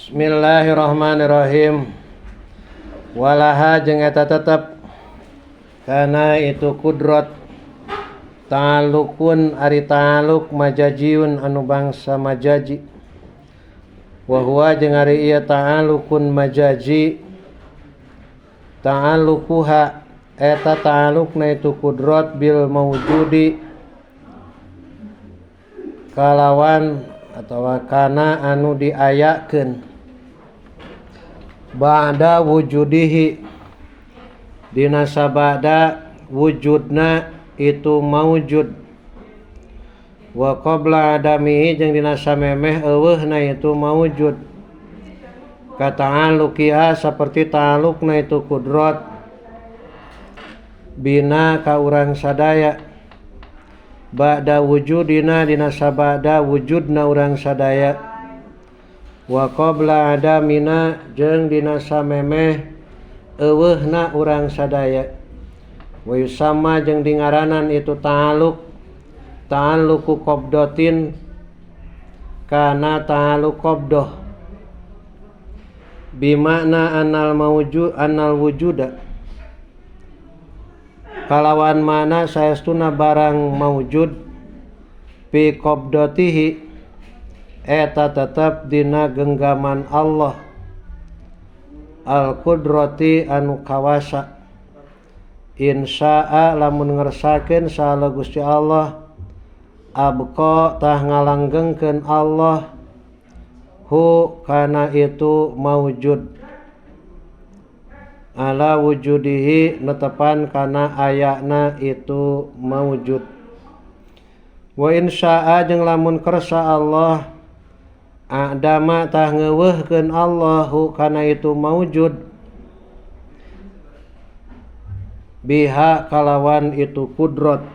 Bismillahirrahmanirrahim. Walaha jeung eta tetep kana itu kudrat ta'alluqun ari ta'alluq majajiun anu bangsa majaji. Wa huwa jeung ari ieu ta'alluqun majaji ta'alluquha eta ta'alluqna itu kudrat bil maujudi kalawan atawa kana anu diayakeun ba'da wujudihi dina sabada wujudna itu maujud wa qabla adamihi jeung dina samemeh eueuhna itu maujud kata'alluqiha saperti ta'alluqna itu kudrat bina ka urang sadaya ba'da wujudina dina sabada wujudna urang sadaya wa qabla adamina jeung dina samemeh eueuhna urang sadaya wa yusamma jeung dingaranan itu ta'alluq ta'alluqu qabdatin kana ta'alluq qabdah bimakna annal mawjud annal wujuda kalawan mana saestuna barang maujud fi qabdatihi eta tetep dina genggaman Allah al-qudrati anu kawasa insya'a lamun ngersakeun saha Gusti Allah abqa tah ngalanggengkeun Allah hu kana itu maujud ala wujudihi netepan kana ayana itu maujud wa insya'a jeung lamun kersa Allah adama tah ngeuweuhkeun Allahu kana itu maujud biha kalawan itu kudrat.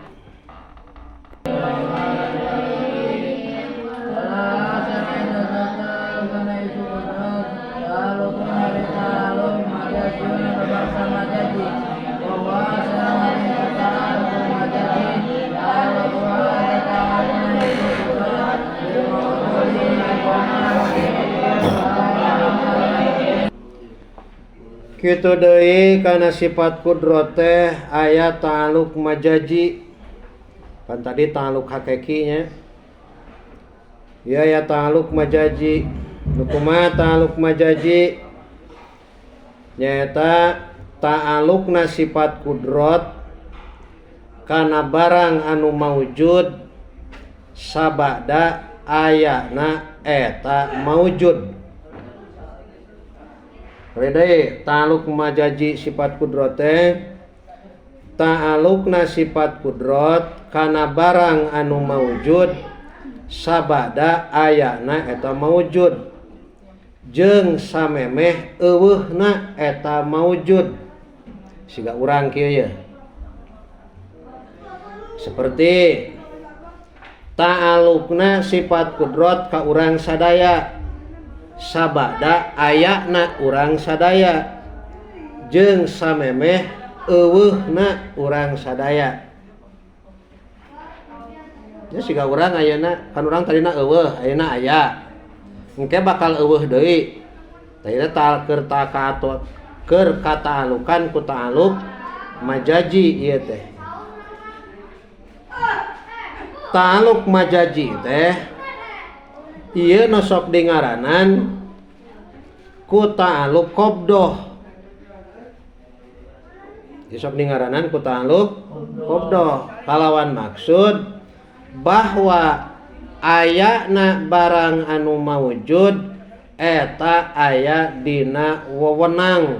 Kitu deui kana sifat kudrat teh aya ta'alluq majaji. Kan tadi ta'alluq hakiki nya. Ieu aya ta'alluq majaji. Nu kumaha ta'alluq majaji? Nyaeta ta'alluqna sifat kudrat kana barang anu maujud sabada ayana eta maujud. Redai ta'alluq majaji sifat kudrat teh ta'alluqna sifat kudrat kana barang anu maujud sabada ayana eta maujud jeung samemeh eueuhna eta maujud siga urang kieu ye. Seperti ta'alluqna sifat kudrat ka urang sadaya sabada ayana urang sadaya jeung samemeh eueuhna urang sadaya. Ya siga urang ayeuna kan urang tadina eueuh ayeuna aya engke bakal eueuh deui. Tadina keur keur kata'alukan ku ta'alluq majaji ieu teh. Ta'alluq majaji teh ieu nu sok dingaranan ku ta'alluq qabdah. Ieu sok dingaranan ku ta'alluq qabdah kalawan maksud bahwa ayana barang anu maujud eta aya dina wewenang,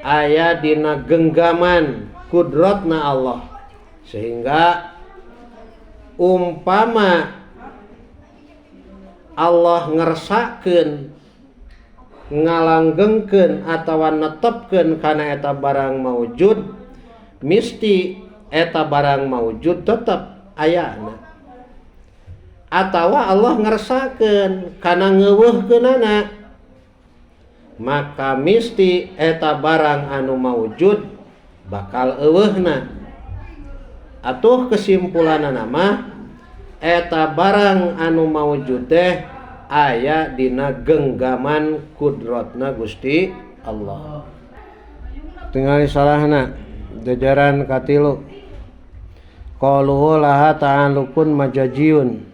aya dina genggaman kudratna Allah, sehingga umpama Allah ngersakeun ngalanggengkeun atawa netepkeun kana eta barang maujud misti eta barang maujud tetep ayana. Atawa Allah ngersakeun kana ngeuweuhkeunana maka misti eta barang anu maujud bakal euweuhna. Atuh kesimpulanana mah eta barang anu maujud teh aya dina genggaman kudrotna Gusti Allah. Tingali salahna jajaran katilu. Qaluhu laha ta'alluqun majajiyun.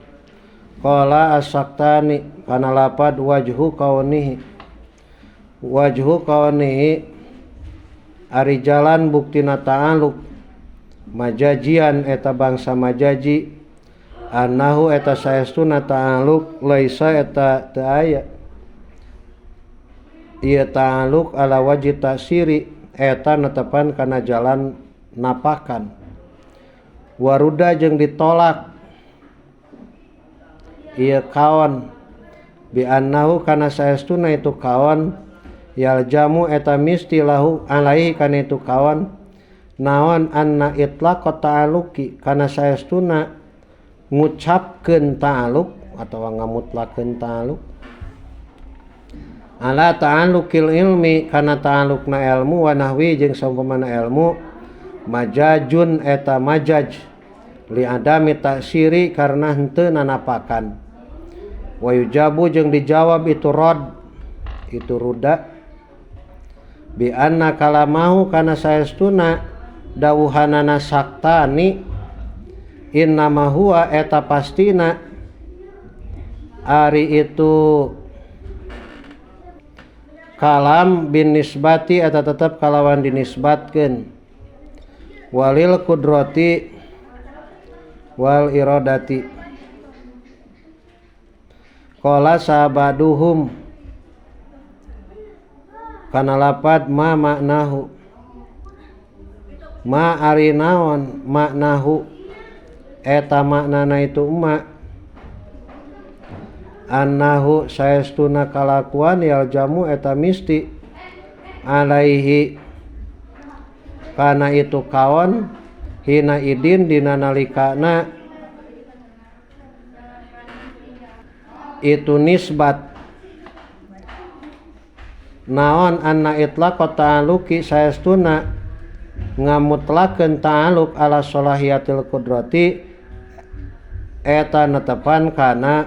Qala as-Saktani kana lapad wajhu kaunihi. Wajhu kaunihi ari jalan buktina ta'alluq majajian eta bangsa majaji annahu eta saestuna ta'alluq laisa eta teu aya. Ieu ta'alluq ala wajhi ta'siri eta netepan kana jalan napakan. Waruda jeung ditolak ieu kaon bi annahu kana saestuna itu kaon yaljamu eta misti lahu alaihi kana itu kaon naon anna itlaq ta'alluqi kana saestuna ngucapkeun ta'alluq atawa ngamutlakeun ta'alluq ala ta'alluqil ilmi kana ta'alluqna ilmu wa nahwi jeung saumpamana ilmu majajun eta majaj li adami ta'siri karena henteu nanapakan wa yujabu jeung dijawab itu rad itu ruda bi anna kalamahu kana saestuna dawuhanana saktani innama huwa eta pastina ari itu kalam bin nisbati eta tetep kalawan dinisbatkeun walil kudrati wal iradati. Qala sabaduhum kana lapad ma maknahu ma ari naon maknahu eta maknana itu ma annahu saestuna kalakuan yaljamu eta misti alaihi kana itu kaon hina idin dina nalikana itu nisbat naon anna itlaq ta'alluqi saestuna ngamutlakeun ta'alluq ala solahiyatil qudrati eta netepan kana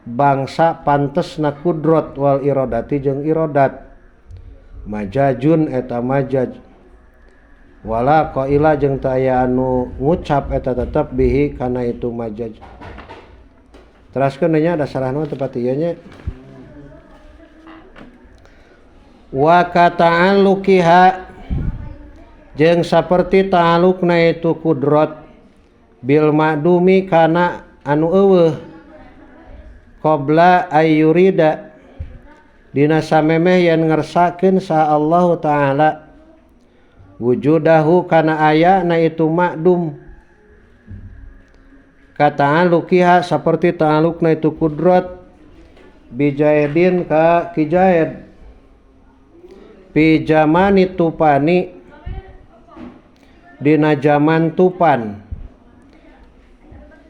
bangsa pantesna kudrat wal iradati jeung iradat majajun eta majaj wala qaila jeung teu aya anu ngucap eta tetep bihi kana itu majaj. Teraskeun nya ada sarahna tempat ieu nya. Wa kata'alluqiha jeung saperti ta'alluqna itu kudrat bil ma'dumi kana anu eueuh qabla ayyurida dina samemeh yen ngersakeun sa Allah taala wujudahu kana ayana itu ma'dum kata'alluqiha saperti ta'alluqna itu kudrat bijaidin ka kijaid pi zamani tupani dina zaman tupan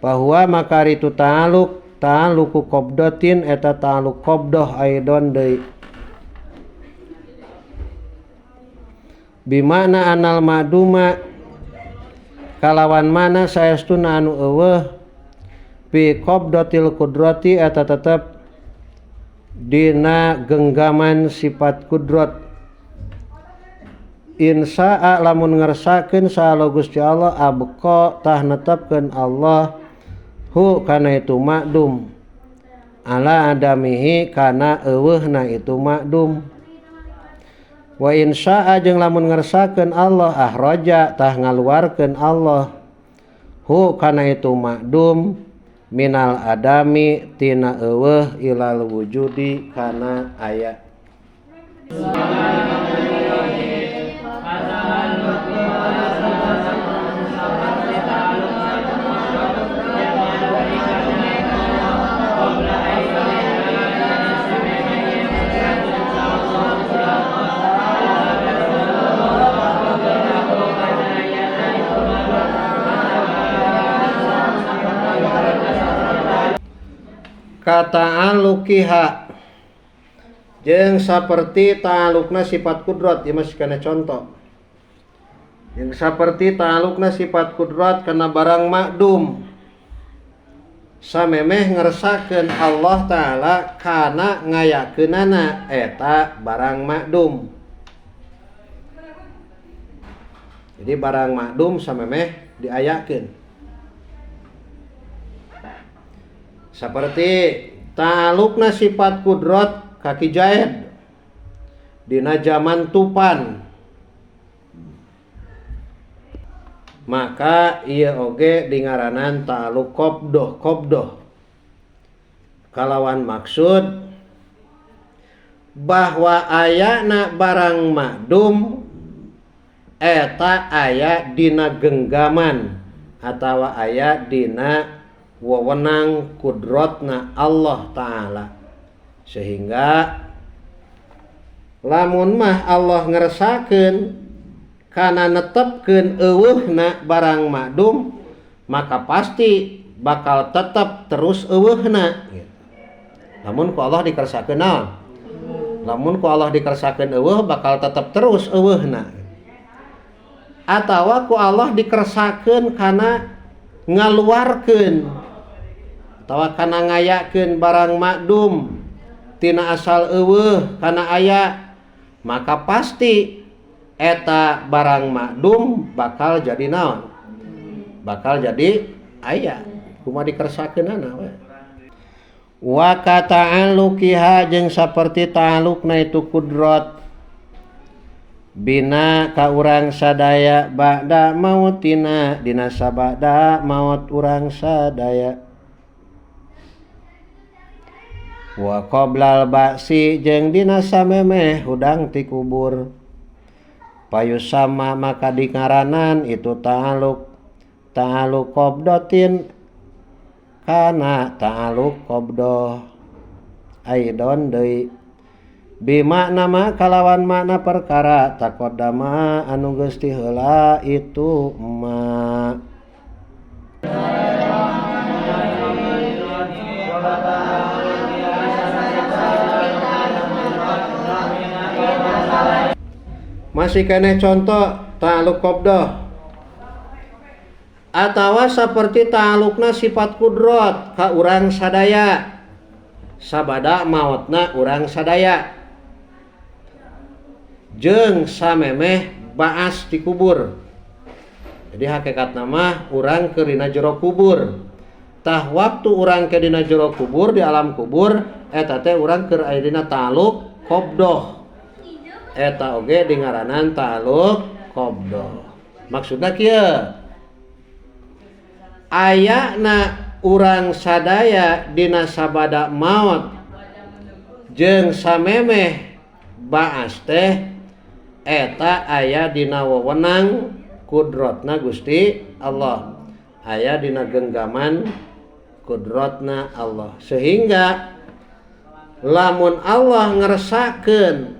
bahwa maka itu ta'alluq ta'alluqu qabdatin eta ta'alluq qabdah aidon deui bimana anal maduma kalawan mana saestuna anu eueuh fi qabdatil qudrati eta tetep dina genggaman sifat kudrat insaa lamun ngersakeun saha Gusti Allah abqa tah netepkeun Allah hu kana itu makdum ala adamihi kana eueuhna itu makdum wa insya'a jeung lamun ngersakeun Allah ahraja tah ngaluarkeun Allah hu kana itu makdum minal adami tina eueuh ilal wujudi kana aya. Kata'alluqiha jeung saperti ta'alluqna sifat kudrat ieu masih kana contoh jeung saperti ta'alluqna sifat kudrat kana barang makdum Samemeh ngersakeun Allah Ta'ala kana ngayakeunana eta barang makdum. Jadi barang makdum samemeh diayakeun. Seperti ta'alukna sifat kudrat kaki Zaid dina zaman tupan, maka ieu oge dingaranan ta'aluk qabdoh qabdoh kalawan maksud bahwa ayana barang makdum eta aya dina genggaman atawa aya dina wewenang kudrotna Allah Ta'ala, sehingga lamun mah Allah ngersakeun kana netepkeun eueuhna barang makdum, maka pasti bakal tetap terus eueuhna. Lamun ku Allah dikersakeun naon? Lamun ku Allah dikersakeun eueuh bakal tetap terus eueuhna. Atawa ku Allah dikersakeun kana ngaluarkeun atawa kana ngayakeun barang makdum tina asal eueuh kana aya, maka pasti eta barang makdum bakal jadi naon? Bakal jadi aya. Kumaha dikersakeunana we. Wa kata'alluqiha jeung saperti ta'alluqna itu kudrat bina ka urang sadaya ba'da mautina dina sabada maut urang sadaya, wa qoblal ba'si jeung dina samemeh hudang ti kubur, payusama maka dingaranan itu ta'alluq ta'alluq qabdatin kana ta'alluq qabdah aidon deui bimakna ma kalawan makna perkara taqaddama anu geus ti heula itu ma. Masih keneh contoh ta'alluq qabdah atawa seperti ta'alluqna sifat kudrat ka urang sadaya sabada maotna urang sadaya jeung samemeh baas di kubur. Jadi hakikatna mah urang keur dina jero kubur. Tah waktu urang keur dina jero kubur di alam kubur eta teh urang keur aya dina ta'alluq qabdah. Eta oge dingaranan ta'alluq qabdah. Maksudna kieu, ayana urang sadaya dina sabada maot jeung samemeh baas teh eta aya dina wewenang kudrotna Gusti Allah, aya dina genggaman kudrotna Allah, sehingga lamun Allah ngersakeun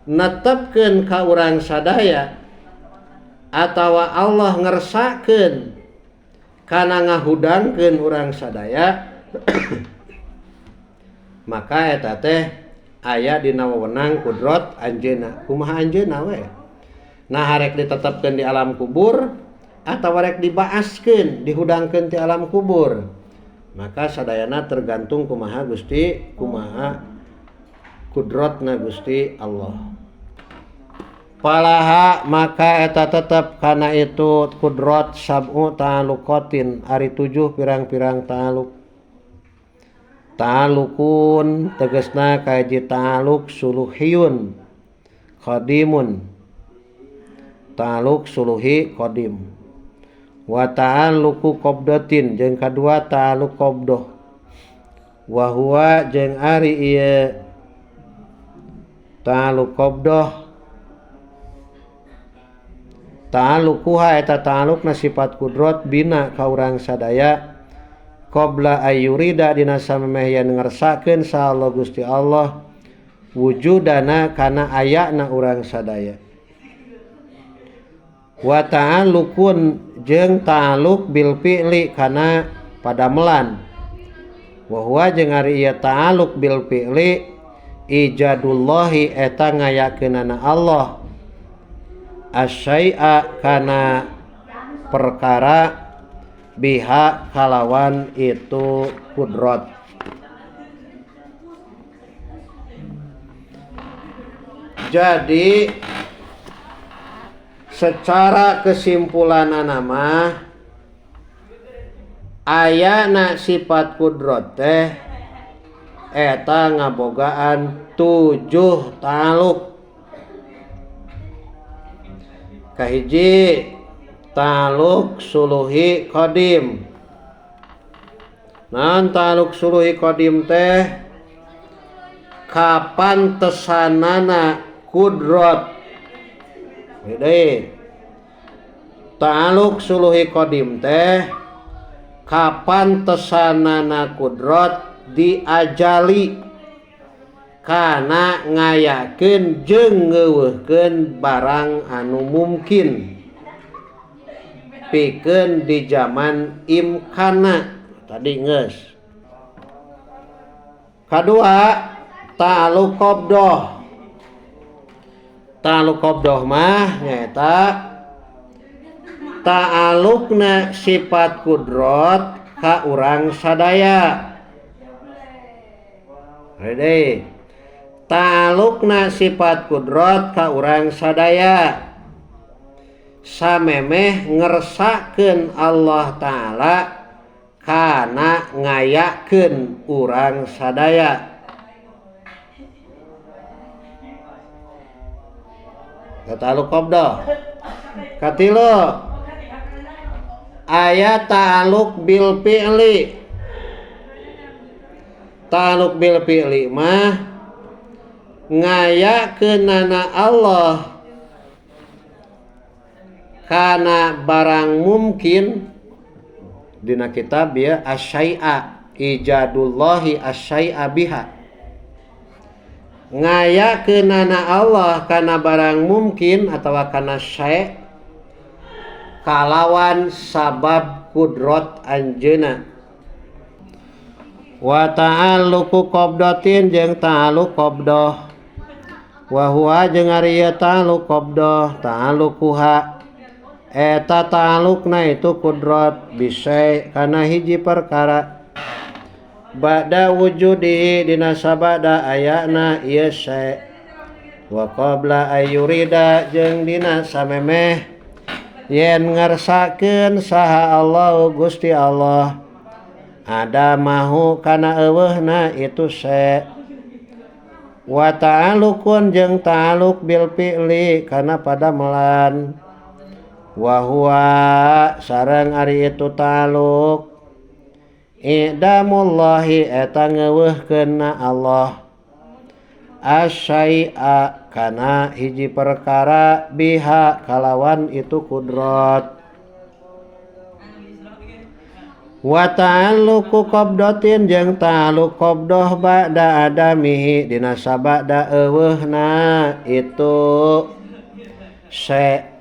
netepkeun ka urang sadaya atawa Allah ngersakeun kana ngahudangkeun urang sadaya maka eta teh aya dina wewenang kudrat anjeunna. Kumaha anjeunna we? Nah rek ditetepkeun di alam kubur atawa rek dibaaskeun dihudangkeun ti alam kubur, maka sadayana tergantung kumaha Gusti, kumaha kudratna Gusti Allah. Palaha maka eta tetep kana itu kudrat sab'u ta'alluqatin ari 7 pirang-pirang ta'alluq. Ta'alluqun tegasna kaji ta'alluq suluhiyun qadimun, ta'alluq suluhi qadim. Wa ta'alluqu qabdatin jeung kadua ta'alluq qabdah. Wa huwa jeung ari ieu ta'alluq qabdah ta'alluquha eta ta'alluqna sifat kudrat bina ka urang sadaya qabla ayyurida dina samemeh yen ngersakeun sa Allah Gusti Allah wujudana kana ayana urang sadaya. Wa ta'alluqun jeung ta'alluq bil fi'li kana padamelan. Wa huwa jeung ari ieu ta'alluq bil fi'li ijadullahi eta ngayakeunana Allah asyai'a kana perkara biha kalawan itu kudrot. Jadi secara kesimpulan mah ayana sifat kudrot teh eta ngabogaan 7 ta'aluk. Kahiji ta'aluk suluhi qadim. Naon ta'aluk suluhi qadim teh? Kapan tesanana kudrot. Deui. Ta'aluk suluhi qadim teh kapan tesanana kudrot diajali kana ngayakeun jeung ngeuweuhkeun barang anu mungkin pikeun di zaman imkana tadi geus. Kadua ta'aluk qabdah. Ta'aluk qabdah mah nyaeta ta'alukna sifat kudrot ka urang sadaya. Hade. Ta'alukna sifat kudrot ka urang sadaya. Samemeh ngersakeun Allah Ta'ala kana ngayakeun urang sadaya. Ta'aluk qabdah. Katilu aya ta'aluk bil fi'li. Ta'aluk bil fi'li mah ngayakeunana Allah kana barang mungkin dina kitab ya asyai'a ijadullahi asyai'a biha. Ngayakeunana Allah kana barang mungkin atawa kana syai' kalawan sabab kudrot anjeuna. Wa ta'alluqu qabdatin jeung ta'alluq qabdah. Wa huwa jeung ari ieu ta'alluq qabdah ta'alluquha eta ta'alluqna itu kudrot bisai kana hiji perkara ba'da wujudihi dina sabada ayana ieu syai wa qabla ayyurida jeung dina samemeh yen ngersakeun saha Allah Gusti Allah ada mahu kana eueuhna itu syai wa ta'alukun jeung ta'aluk bil fi'li kana padamelan wa huwa sareng ari itu ta'aluk idamullahi eta ngeuweuhkeunna Allah asyai'a kana hiji perkara biha kalawan itu kudrot. Wa ta'alluqu qabdatin jeung ta'alluq qabdah ba'da adamihi dina sabada euweuhna itu syai'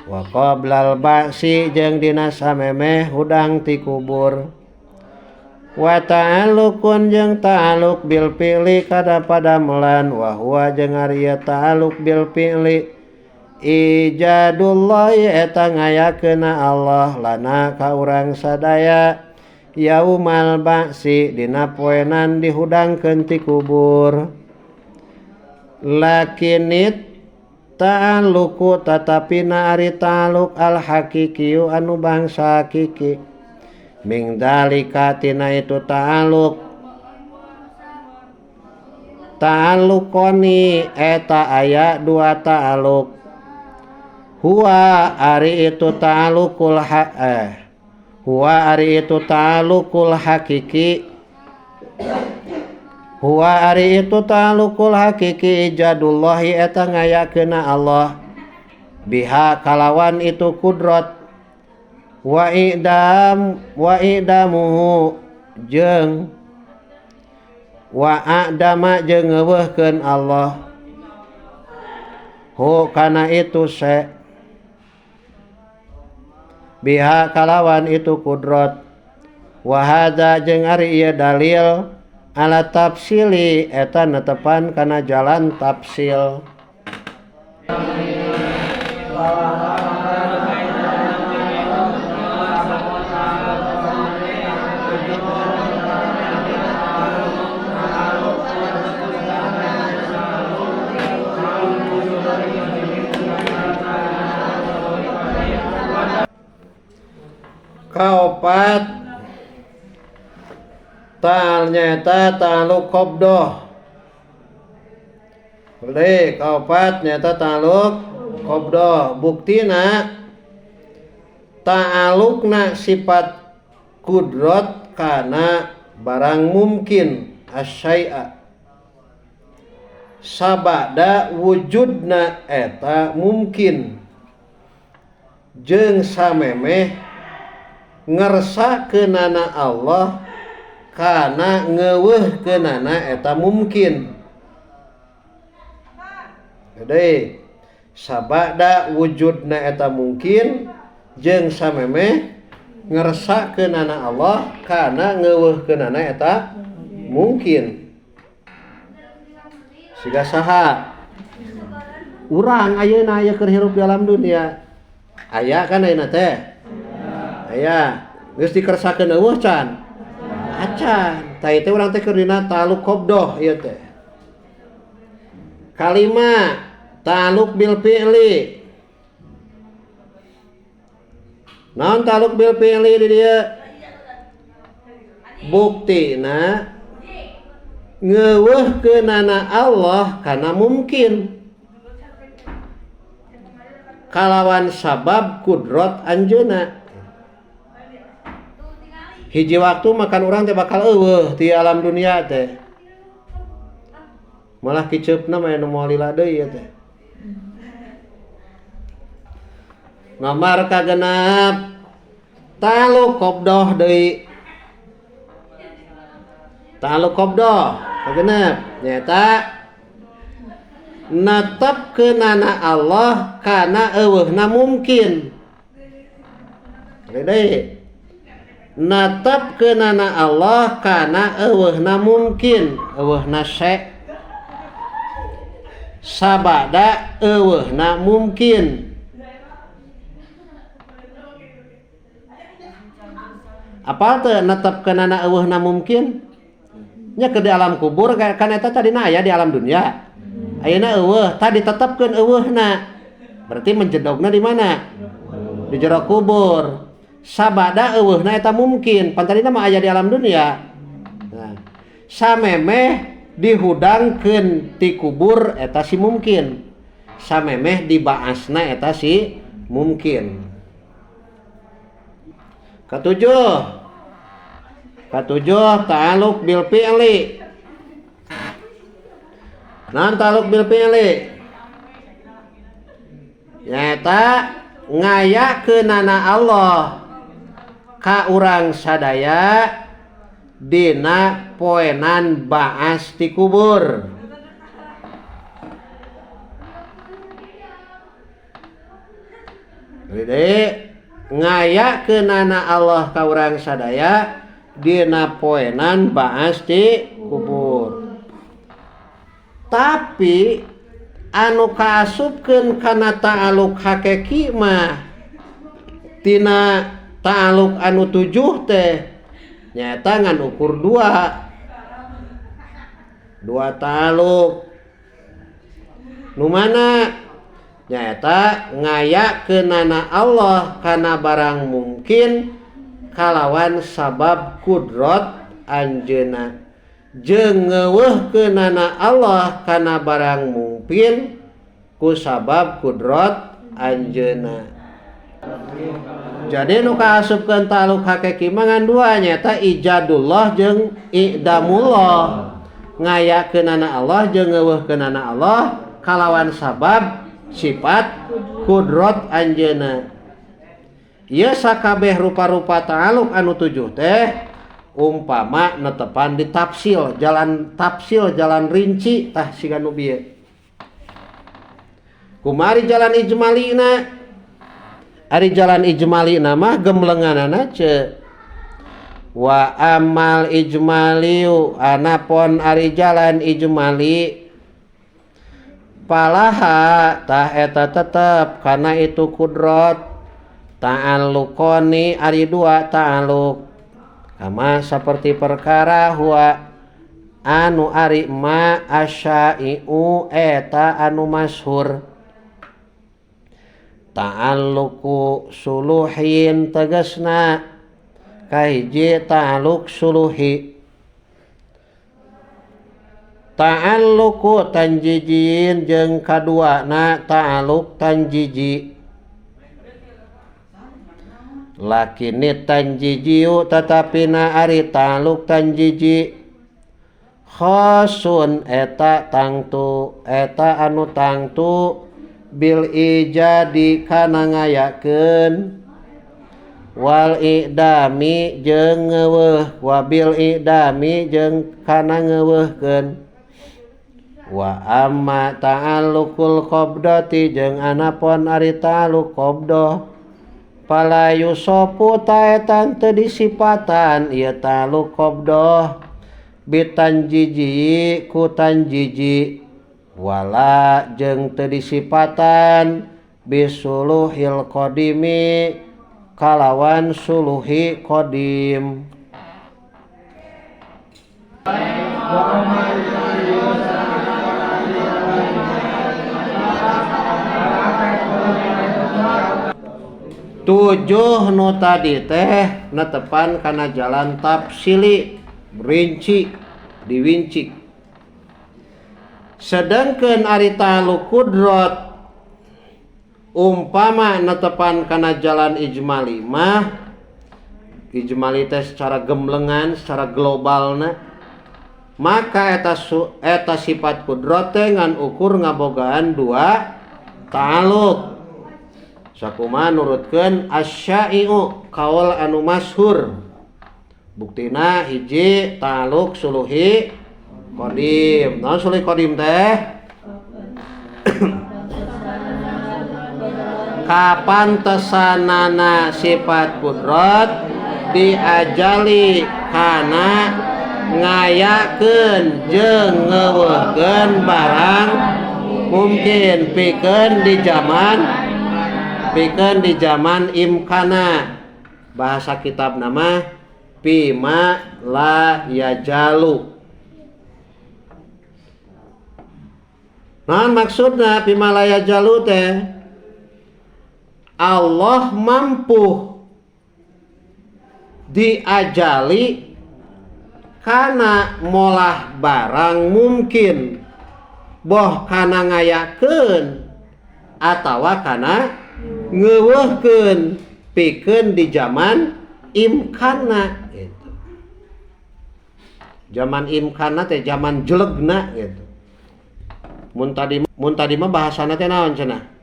wa qoblal ba'si jeung dina samemeh hudang ti kubur. Wa ta'alluqun jeung ta'alluq bil fi'li kada padamelan wa huwa jeung ari ta'alluq bil fi'li ijadullahi eta ngayakeunna Allah lana ka urang sadaya yaumal ba'si dina poenan dihudangkeun ti kubur. Lakinit ta'alluqu tatapina ari ta'alluq al haqiqiyu anu bangsa hakiki ming dalika tina itu ta'alluq ta'alluqoni eta aya dua ta'alluq. Huwa ari itu ta'alluqul huwa ari itu ta'alluqul hakiki. Huwa ari itu ta'alluqul hakiki ijadullahi eta ngayakeunna Allah biha kalawan itu kudrot wa idam wa idamuhu jeung wa adama jeung ngeuweuhkeun Allah hu kana itu syai' biha kalawan itu kudrot. Wa hadza jeung ari ieu dalil ala tafsili eta netepan kana jalan tafsil. Kaopat ta'al nyaeta ta'alluq qabdah. Deui kaopat nyaeta ta'alluq qabdah. Buktina ta'alluqna sifat kudrat kana barang mungkin asyai'a sabada wujudna eta mungkin jeung samemeh ngersakeunana Allah kana ngeuweuhkeunana eta mungkin. Jadi sabada wujudna eta mungkin jeung samemeh ngersakeunana Allah kana ngeuweuhkeunana eta mungkin. Siga saha urang ayeuna aya keur hirup di alam dunia. Aya kan ayeuna teh? Aya. Geus dikersakeun eueuh can? Acan. Tah ieu teh urang teh keur dina ta'alluq qabdah ieu teh. Kalima ta'alluq bil fi'li. Naon ta'alluq bil fi'li di dieu? Buktina ngeuweuhkeunana Allah kana mungkin kalawan sabab kudrat anjeunna. Hiji waktu makan urang teh bakal eueuh di alam dunia teh. Malah kiceupna mah nu moal lila deui ieu teh. Nomor kagenep ta'alluq qabdah deui. Ta'alluq qabdah kagenep nyaeta netepkeunana Allah kana euweuhna mungkin. Deui netepkeunana Allah kana euweuhna mungkin, euweuhna syai' sabada euweuhna mungkin. Apa teh netepkeunana euweuhna mungkin? Nya ke di alam kubur kan eta tadina aya di alam dunia. Ayeuna euweuh, tadi tetepkeun euweuhna. Berarti menjedogna di mana? Di jero kubur. Sabada euweuhna eta mungkin, pan tadina mah aya di alam dunia. Nah, samemeh dihudangkeun ti kubur eta si mungkin. Samemeh dibaasna eta si mungkin. Katujuh. Katujuh ta'alluq bil fi'li. Naon ta'alluq bil fi'li? Nyaeta ngayakeunana Allah ka urang sadaya dina poenan baas ti kubur. Jadi ngayakeunana Allah ka urang sadaya dina poenan baas ti kubur. Tapi anu kaasupkeun kana ta'alluq hakiki mah tina ta'alluq anu tujuh teh nyaeta ngan ukur dua. Dua ta'alluq. Nu mana? Nyaeta ngayakeunana Allah kana barang mungkin kalawan sabab kudrat anjeunna jeung ngeuweuhkeunana Allah kana barang mungkin ku sabab kudrat anjeunna. Jadi nu kaasupkeun ta'alluq hakiki mah ngan dua nyaeta ijadullah jeung idamullah. Ngayakeunana Allah jeung ngeuweuhkeunana Allah kalawan sabab sifat kudrat anjeunna. Ieu sakabeh rupa-rupa ta'alluq anu tujuh teh umpama netepan di tafsil, jalan rinci tah siga nu bieu. Kumari jalan ijmalina? Ari jalan ijmalina mah gemblenganana ce. Wa amal ijmaliu anapon ari jalan ijmali palaha tah eta tetep kana itu kudrat ta'alluqoni ari dua ta'alluq kama seperti perkara huwa anu ari ma asyai'u eta anu masyhur ta'alluqu suluhin tegasna Kahiji ta'alluq suluhi. Ta'alluqu tanjijin jeung kaduana ta'alluq tanjiji. Lakini tanjijiu tatapina ari ta'alluq tanjiji khasun eta tangtu eta anu tangtu bil ijadi kana ngayakeun wal idami jeung ngeuweuh wabil idami jeung kana ngeuweuhkeun wa amma ta'alluqul qabdati jeung anapun ari ta'alluq qabdah fala yusofu taetan teu disipatan ieu ta'alluq qabdah bitanjiji ku tanjiji wala jeung teu disipatan bisuluhil qadimi kalawan suluhi qadim. Tujuh nu tadi teh netepan kana jalan tafsili rinci diwinci. Sedangkan ari ta'alluq kudrat umpama netepan kana jalan ijmali mah, ijmali teh secara gemblengan, secara globalna, maka eta sifat kudrat teh ngan ukur ngabogaan dua ta'alluq. Sakumaha nurutkeun asy-syai'u kaul anu masyhur. Buktina hiji ta'alluq suluhi qadim. Naon suluhi qadim teh? Kapantesanana sifat kudrat diajali kana ngayakeun jeung ngeuweuhkeun barang mungkin pikeun di zaman imkana. Bahasa kitab nama pima la yajalu. Naon maksudna pima la yajalu teh? Allah mampu diajali kana molah barang mungkin boh kana ngayakeun atawa kana ngeuweuhkeun pikeun di zaman imkana gitu. Zaman imkana teh zaman jelegna gitu. Mun tadi mah bahasana teh naon cenah?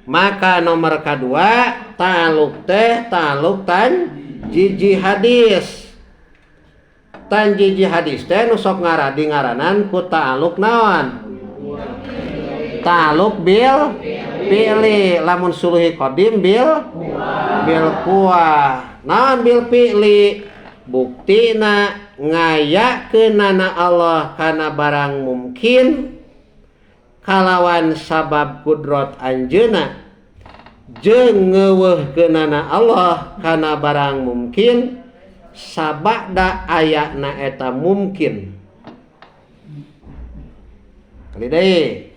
Maka nomor kedua ta'alluq teh ta'alluq tan jiji hadis. Tan jiji hadis teh nu sok ngaradi ngaranan ku ta'alluq naon? Ta'alluq bil fi'li. Lamun suluhi qadim bil kuah. Naon bil fi'li? Buktina ngayakeunana Allah kana barang mungkin kalawan sabab kudrat anjeunna jeung ngeuweuhkeunana Allah kana barang mungkin sabada ayana eta mungkin. Kali deui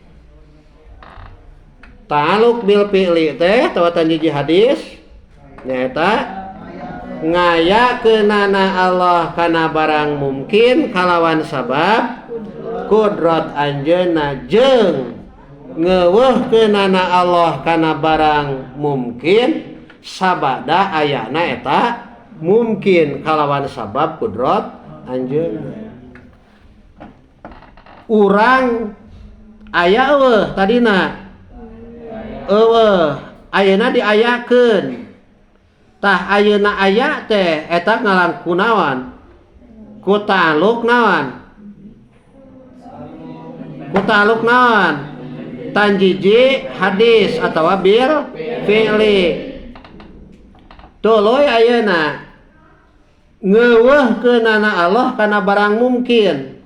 ta'alluq bil fi'li teh tawatan hiji hadis nyaeta ngayakeunana Allah kana barang mungkin kalawan sabab kudrat anjeunna jeung ngeuweuhkeunana Allah kana barang mungkin sabada ayana eta mungkin kalawan sabab kudrat anjeunna. Urang aya eueuh tadina eueuh ayeuna diayakeun. Tah ayeuna aya teh eta ngalangkunawan ku ta'alluq naon? Ku ta'alluq naon? Tanjiji hadis atawa bil fi'li. Tuluy ayeuna ngeuweuhkeunana Allah kana barang mungkin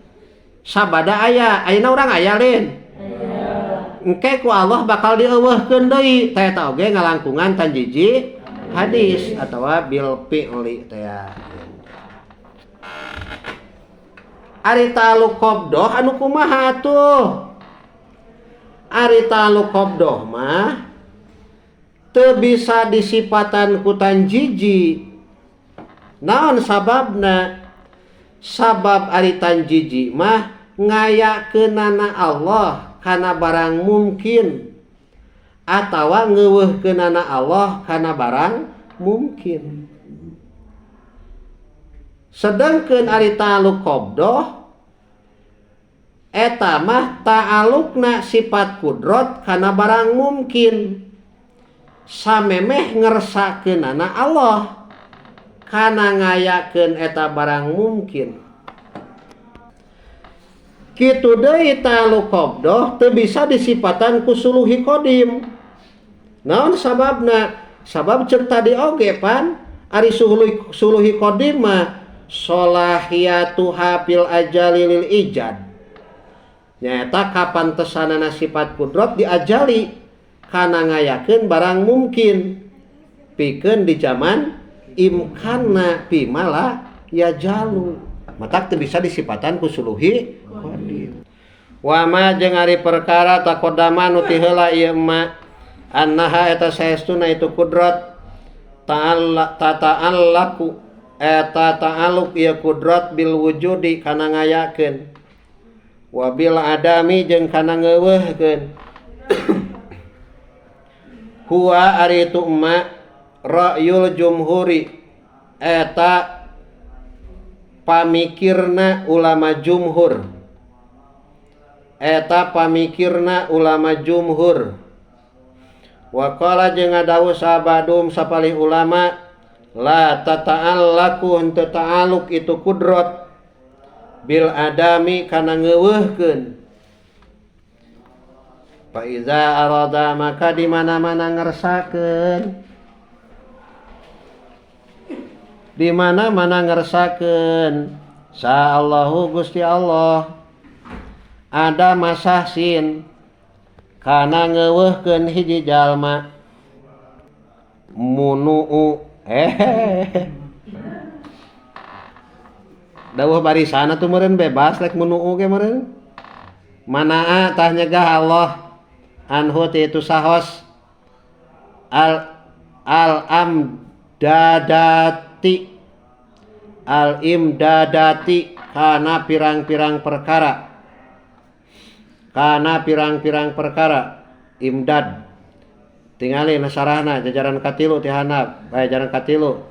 sabada aya. Ayeuna urang aya lin? Engke ku Allah bakal dieuweuhkeun deui. Teh eta oge ngalangkungan tanjiji hadis atawa bil fi'li teh. Ari ta'alluq qabdah anu kumaha atuh? Ari ta'alluq qabdah mah teu bisa disipatan ku tanjiji. Naon sababna? Sabab ari tanjiji mah ngayakeunana Allah kana barang mungkin atawa ngeuweuhkeunana Allah kana barang mungkin. Sedangkeun ari ta'alluq qabdah eta mah ta'alluqna sifat kudrat kana barang mungkin samemeh ngersakeunana Allah kana ngayakeun eta barang mungkin. Kitu deui ta'alluq qabdah teu bisa disipatan ku suluhi qadim. Naon sababna? Sabab ceuk tadi oge pan ari suluhi qadim mah solahiyatuha fil ajali lil ijad. Nyaeta kapantesanana sifat kudrat diajali kana ngayakeun barang mungkin pikeun di zaman imkana pimala ya jalu. Matak teu bisa disipatan ku suluhi qadim. Wa ma jeung ari perkara taqaddama nu ti heula ieu ma annaha eta saestuna itu kudrat ta'alla tata'allaku eta ta'alluq ieu kudrat bil wujudi kana ngayakeun wa bil adami jeung kana ngeuweuhkeun. Huwa ari itu ma ra'yul jumhuri eta pamikirna ulama jumhur. Eta pamikirna ulama jumhur. Wa qala jeung ngadawuh sabadum sapalih ulama la tata'allaku henteu ta'alluq itu kudrat bil adami kana ngeuweuhkeun. Fa iza arada maka di mana-mana ngersakeun, di mana-mana ngersakeun sa Allahu Gusti Allah ada masahsin kana ngeuweuhkeun hiji jalma munuu dawuh barisan atuh meureun bebas rek munuu ge meureun manaa tah nyegah Allah anhu ti itu sahos al amdadati al imdadati kana pirang-pirang perkara, kana pirang-pirang perkara imdad tingali nasarahna jajaran katilu ti handap bae jajaran katilu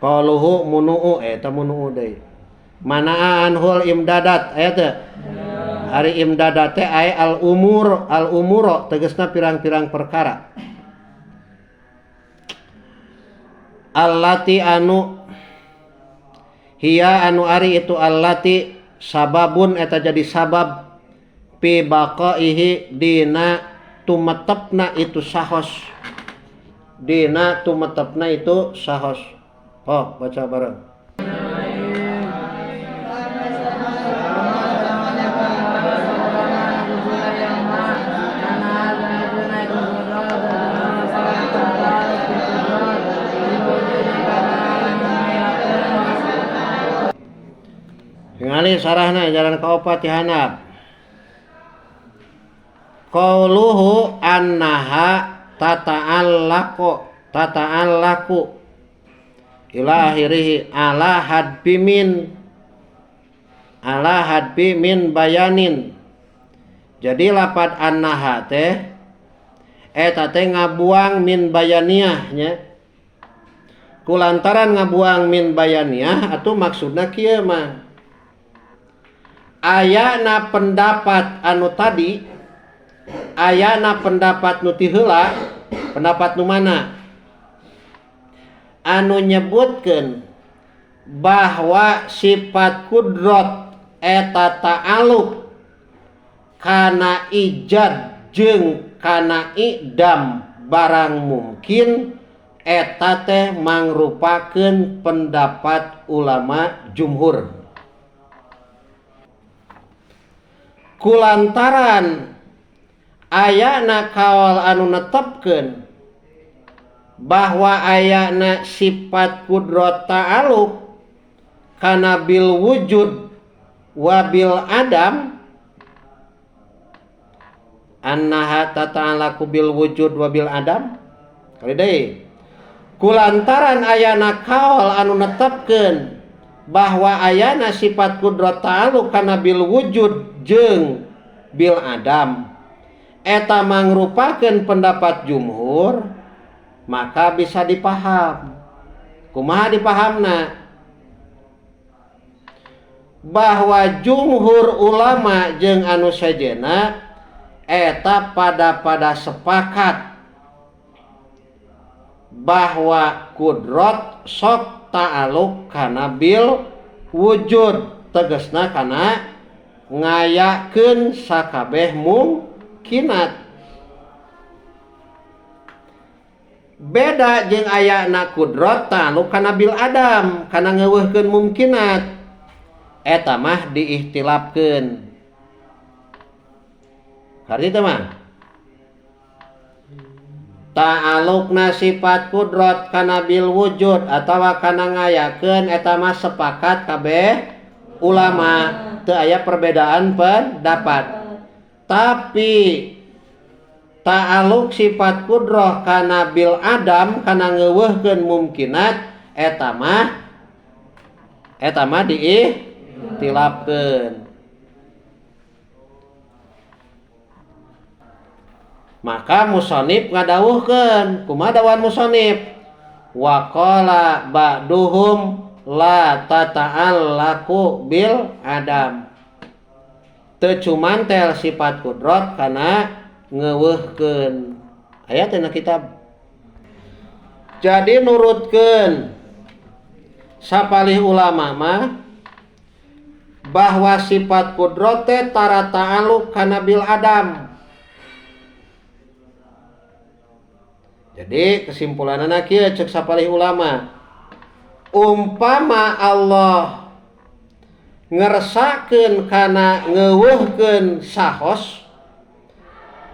qaluhu munuu eta munuu deui manaa anhul imdadat aya teu ari imdadat teh aya al umur al umuro tegasna pirang-pirang perkara allati anu hiya anu ari itu allati sababun eta jadi sabab pi baqaihi dina tumetepna itu sahos, dina tumetepna itu sahos. Oh, baca bareng. Ngali sarahna jalan kaopat ti handap. Qauluhu annaha tata'allaqu tata'allaqu ila akhirih ala hadbi min bayanin. Jadi lapad annaha teh eta teh ngabuang min bayaniah nya. Kulantaran ngabuang min bayaniah atuh maksudna kieu mah. Ayana pendapat anu tadi, ayana pendapat nu ti heula, pendapat nu mana? Anu nyebutkeun bahwa sifat kudrat eta ta'alluq kana ijad jeung kana idam barang mungkin eta teh mangrupakeun pendapat ulama jumhur. Kulantaran ayana kaol anu netepkeun bahwa ayana sifat kudrat ta'alluq kana bil wujud wa bil adam annaha tata'allaqu bil wujud wa bil adam. Kali deui Kulantaran ayana kaol anu netepkeun bahwa ayana sifat kudrat ta'alluq kana bil wujud jeung bil adam eta mangrupakeun pendapat jumhur, maka bisa dipaham. Kumaha dipahamna? Bahwa jumhur ulama jeung anu sejena eta pada sepakat bahwa kudrat sok ta'alluq kana bil wujud, tegasna kana ngayakeun sakabeh mungkinat. Beda jeung ayana kudrat ta'alluq kana bil adam, kana ngeuweuhkeun mungkinat, eta mah diihtilafkeun. Harti teh mah ta'alluqna sifat kudrat kana bil wujud atawa kana ngayakeun eta mah sepakat kabeh ulama, teu aya perbedaan pendapat. Tapi ta'alluq sifat kudrah kana bil adam, kana ngeuweuhkeun mungkinat, eta mah diihtilafkeun. Maka musonib ngadawuhkeun, kumaha dawan musonib? Wa qala ba'duhum la tata'allaqu bil adam. Teu cumantel sifat kudrat kana ngeuweuhkeun. Aya teh na kitab. Jadi nurutkeun sapalih ulama mah bahwa sifat kudrat teh tara ta'alluq kana bil adam. Jadi kesimpulanana kieu ceuk sapalih ulama, umpama Allah ngersakeun kana ngeuweuhkeun sahos,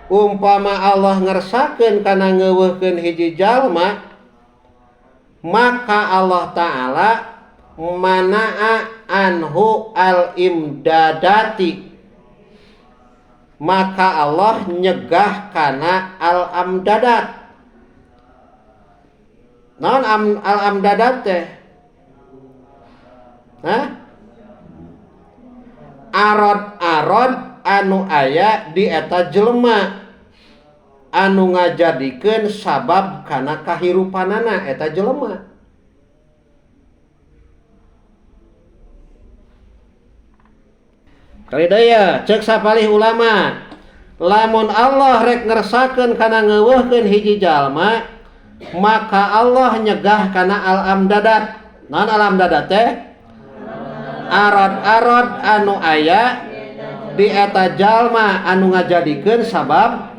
umpama Allah ngersakeun kana ngeuweuhkeun hiji jalma, maka Allah Ta'ala mana'a anhu al-imdadati, maka Allah nyegah kana al-amdadat. Naon al-amdadat teh? Hah? Arod-arod anu aya di eta jelema anu ngajadikeun sabab kana kahirupanana eta jelema. Kali daya ceuk sapalih ulama, lamun Allah rek ngersakeun kana ngeuweuhkeun hiji jalma, maka Allah nyegah kana al-amdadat. Naon al-amdadat teh? Arad-arad anu aya di eta jalma anu ngajadikeun sabab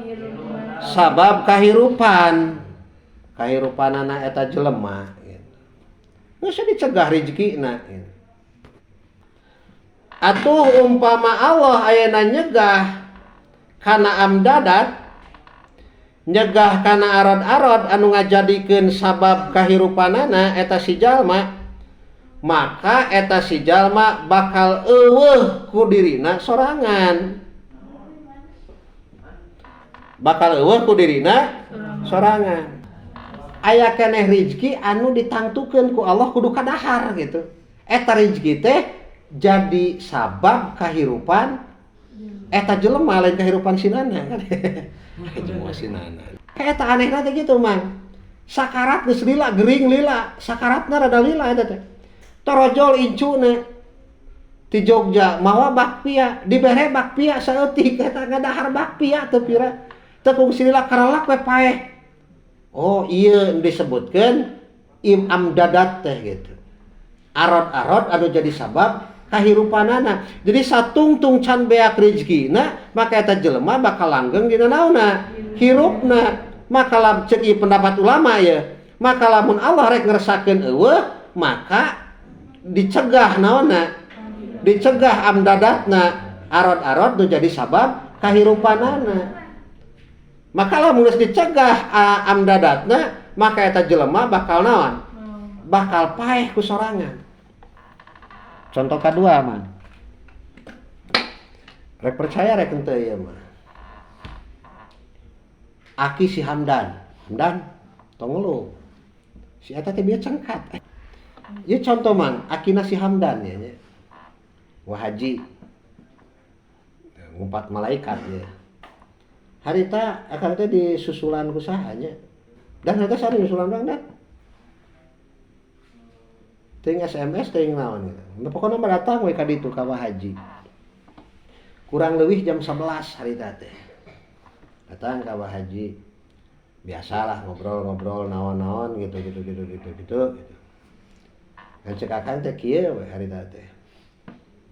kahirupan. Kahirupanana eta jelema gitu. Geus dicegah rezekina gitu. Atuh umpama Allah ayeuna nyegah kana amdadat, nyegah kana arad-arad anu ngajadikeun sabab kahirupanana eta si jalma, maka eta si jalma bakal eueuh ku dirina sorangan. Bakal eueuh ku dirina sorangan. Aya keneh rezeki anu ditangtukeun ku Allah kudu kadahar gitu. Eta rezeki teh jadi sabab kahirupan eta jelema, lain kahirupan sinana kan. Jelema sinana. Eta anehna teh gitu mang. Sakarat geus lila, gering lila, sakaratna rada lila eta teh. Torojol incuna ti Jogja mawa bakpia, dibere bakpia saeutik eta ngadahar bakpia teu pira. Teu kungsi lila karalak we paeh. Oh iya disebutkeun im amdadat teh gitu. Arod-arod anu jadi sabab kahirupanana. Jadi satungtung can beak rezekina, maka eta jelema bakal langgeng dina naonna? Hirupna. Maka lam ceuk ieu pendapat ulama ya, maka lamun Allah rek ngersakeun eueuh, maka dicegah naonna? Dicegah amdadatna, arod-arod nu jadi sabab kahirupanana. Maka lamun geus dicegah amdadatna, maka eta jelema bakal naon? Bakal paeh ku sorangan. Contoh kedua man. Rek percaya rek henteu ieu mah. Aki si Hamdan. Hamdan tong ngeluh. Si eta teh bieu cengkat. Ieu contoh mang, akina si Hamdan ya nya. Wa haji. Ngumpat malaikat ya. Harita akang teh disusulan ku saha nya. Dan harita sari nyusulan urang dan. Teuing SMS teuing naon gitu. Nah, pokona mah datang we ka ditu ka Wa Haji. Kurang leuwih jam 11 harita teh. Datang ka Wa Haji. Biasalah ngobrol-ngobrol naon-naon gitu gitu gitu gitu gitu gitu. Ngan cek akang teh kieu we harita teh.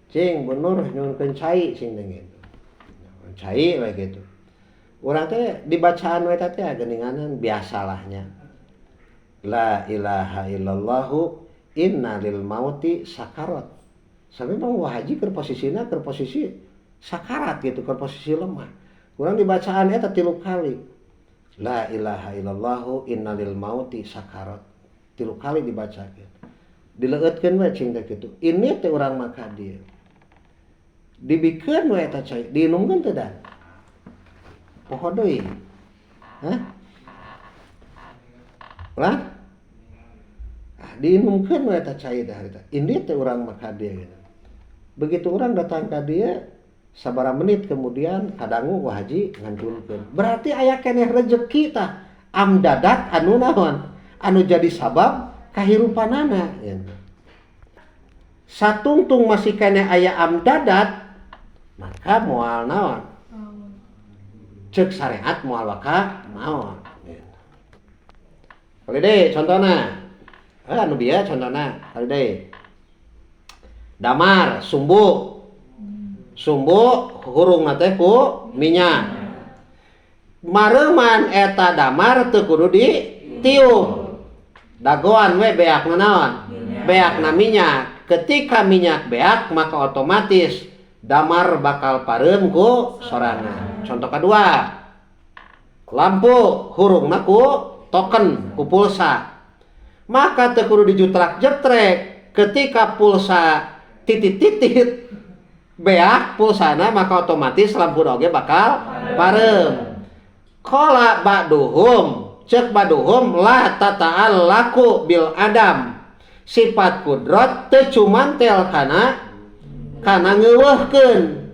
Cing Bu Nur nyuhunkeun cai cing teh gitu. Cai we gitu. Urang teh dibacaan we teh geuninganan biasalahnya. La ilaha illallahu inna lil mauti sakarat. Sampai mah Wa Haji keur posisina keur posisi sakarat gitu, keur posisi lemah. Urang dibacaan eta 3 kali. La ilaha illallahu inna lil mauti sakarat. 3 kali dibacakeun. Dileueutkeun we cing teh kitu. Ini teh urang mah ka dieu. Dibikeun we eta cai, diinumkeun teh dan. Poho deui. Hah? Lah? Ah, diinumkeun we eta cai teh harita. Ini teh urang mah ka dieu gitu. Begitu urang datang ka dieu, sabaraha menit kemudian kadangu Wa Haji ngantunkeun. Berarti aya keneh rejeki tah amdadat anu naon? Anu jadi sabab kahirupanana gitu. Satungtung masih keneh aya amdadat maka moal naon? Cek syariat moal waka maot gitu. Kali deui contona. Anu bieu contona kali deui. Damar sumbu. Sumbu hurungna teh ku minyak. Mareuman eta damar teu kudu ditiup. Dagoan we beakna naon? Beakna minyak. Ketika minyak beak maka otomatis damar bakal pareum ku sorangan. Contoh kedua, lampu hurungna ku token ku pulsa. Maka teu kudu dijutrak-jetrek. Ketika pulsa titit-titit beak pulsana maka otomatis lampu oge bakal pareum. Qala ba'duhum, cek ba'duhum la tata'allaku bil adam. Sifat kudrat teu cumantel kana ngeuweuhkeun.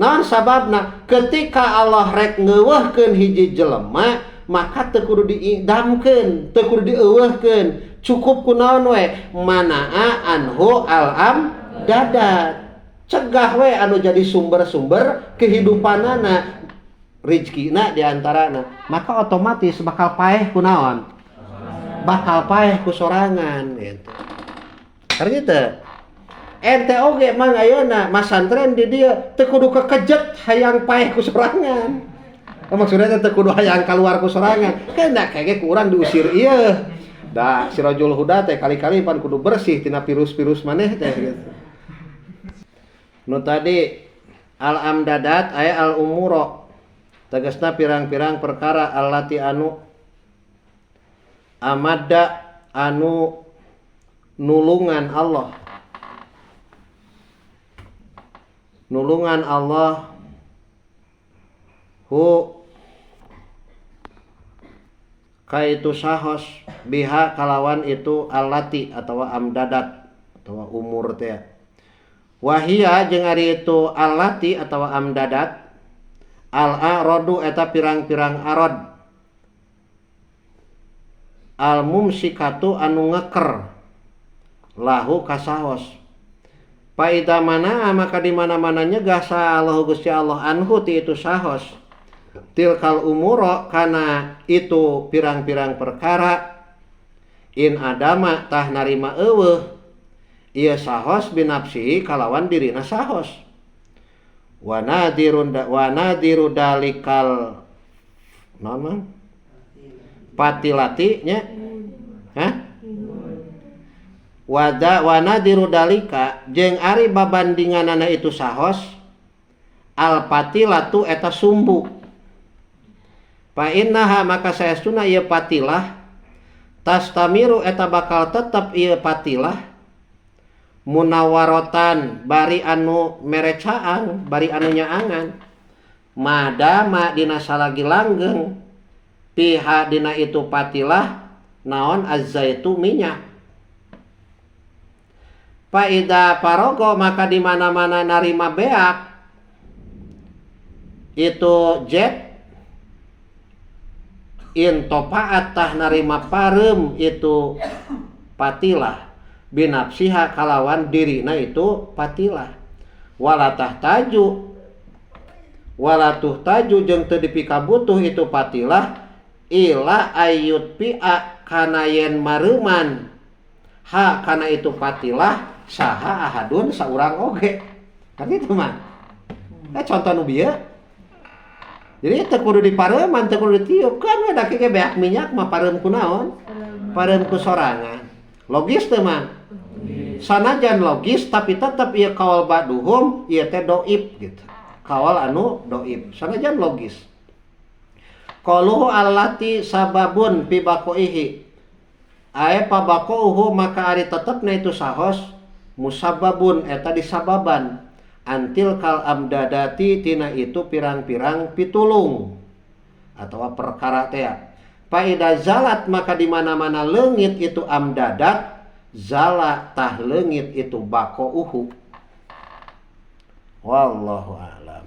Naon sababna? Ketika Allah rek ngeuweuhkeun hiji jelema maka teu kudu diidamkeun, teu kudu dieuweuhkeun. Cukup ku naon we? Manaa anhu al-am dadat. Cegah we anu jadi sumber-sumber kehidupanana, rizkina diantarana, maka otomatis bakal paeh ku naon? Bakal paeh ku sorangan gitu. Karena gitu. Ente oge mang ayeuna masantren di dieu teu kudu kekejet hayang paeh ku sorangan. Oh, maksudnya teh teu kudu hayang keluar ku sorangan. Keuna kege ku urang diusir ieu. Da Sirajul Huda teh kali-kali pan kudu bersih tina virus-virus maneh teh gitu. Nu tadi al amdadat aya al umuro tegasna pirang-pirang perkara allati anu amadda anu nulungan Allah, nulungan Allah hu kaitu sahos biha kalawan itu allati atawa amdadat atawa umur teh. Wahia jeung ari itu allati atawa amdadat al-aradu eta pirang-pirang arad al-mumsikatu anu ngeker lahu kasahos. Paida mana maka di mana-mana nyegah sa Allah Gusti Allah anhu ti itu sahos tilkal umuro kana itu pirang-pirang perkara in adama tah narima eueuh ieu sahos binafsihi kalawan dirina sahos. Wa nadirun wa nadiru dalikal naon patilati nya hah wada wa nadiru dalika jeung ari babandinganana itu sahos al patilatu eta sumbu. Fa innaha maka saestuna ieu patilah tastamiru eta bakal tetep ieu patilah munawarotan bari anu merecaang bari anu nyaangan madama dina salagi langgeng piha dina itu patilah Naon azzaitu minyak. Faida farogo maka di mana-mana narima beak itu zait, intofaat tah narima pareum itu patilah, binafsiha kalawan dirina itu patilah, wala tahtaju wala tuhtaju jeung teu dipikabutuh itu patilah, ila ayyutfia kana yen mareuman ha kana itu patilah saha ahadun saurang oge. Kan itu mah contoh nu bieu. Jadi teu kudu dipareuman, teu kudu ditiup kan we, da ge beak minyak mah pareum ku naon? Pareum ku sorangan. Logis teu mah? Sanajan logis, tapi tetap ieu kaul ba'duhum ieu teh doif gitu. Kaul anu doif sanajan logis. Qauluhu allati sababun fi baqaihi ae pabaqauhu maka ari tetepna itu sahos musabbabun eta disababan antil kal amdadati tina itu pirang-pirang pitulung atau perkara teh. Faida zalat maka di mana-mana leungit itu amdadat, zala tah leungit itu baqauhu. Wallahu a'lam.